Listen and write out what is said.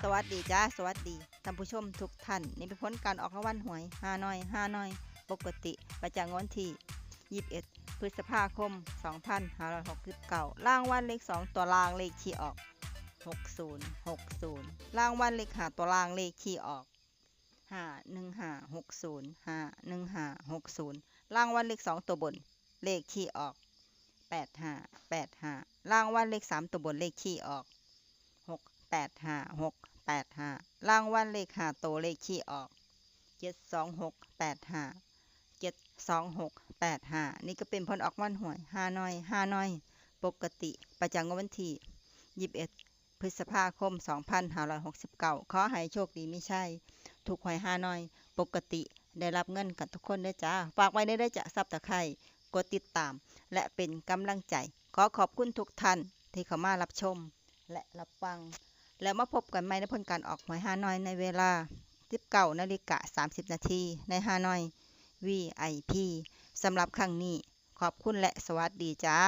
ສະຫວັດດີຈ້າ ສະຫວັດດີທ່ານຜູ້ຊົມທຸກທ່ານ. ນີ້ເປັນຜົນການອອກລາງວັນຫວຍຮານ້ອຍ ຮານ້ອຍປົກກະຕິ ປະຈຳງວດວັນທີ ຊາວເອັດ ພຶດສະພາຄົມ ສອງພັນຫ້າຮ້ອຍຫົກສິບເກົ້າ. ລາງວັນເລກສອງຕົວລາງ ເລກທີ່ອອກ ຫົກສູນ ຫົກສູນ. ລາງວັນເລກຫ້າຕົວລາງ ເລກທີ່ອອກ ຫ້າໜຶ່ງຫ້າ ຫົກສູນ ຫ້າໜຶ່ງຫ້າ ຫົກສູນ. ລາງວັນເລກສອງຕົວບົນ ເລກທີ່ອອກ ແປດຫ້າ ແປດຫ້າ. ລາງວັນເລກສາມຕົວບົນ ເລກທີ່ອອກ ຫົກແປດຫ້າ ຫົກແປດຫ້າ. ລາງວັນເລກຫ້າໂຕ ເລກທີ່ອອກ ເຈັດສອງຫົກ ແປດຫ້າ ເຈັດສອງຫົກ ແປດຫ້າ. ນີ້ກໍເປັນຜົນອອກລາງວັນຫວຍຮານ້ອຍ ຮານ້ອຍປົກກະຕິ ປະຈຳງວດວັນທີ ຊາວເອັດ ພຶດສະພາຄົມ ສອງພັນຫ້າຮ້ອຍຫົກສິບເກົ້າ. ຂໍໃຫ້ໂຊກດີມີໄຊ ຖືກຫວຍຮານ້ອຍປົກກະຕິ ໄດ້ຮັບເງິນກັນທຸກຄົນເດີຈ້າ. ຝາກໄວ້ແດ່ເດີຈ້າ Subscribe ກົດຕິດຕາມ ແລະ ເປັນກຳລັງໃຈ. ຂໍຂອບຄຸນທຸກທ່ານທີ່ເຂົ້າມາຮັບຊົມ ແລະ ຮັບຟັງ. ແລ້ວມາພົບກັນໃໝ່ໃນຜົນການອອກຫວຍຮານ້ອຍໃນເວລາ ສິບເກົ້ານາລິກາ ສາມສິບນາທີ ໃນຮານ້ອຍ ວີໄອພີ. ສຳລັບຄັ້ງນີ້ ຂອບຄຸນ ແລະ ສະຫວັດດີຈ້າ.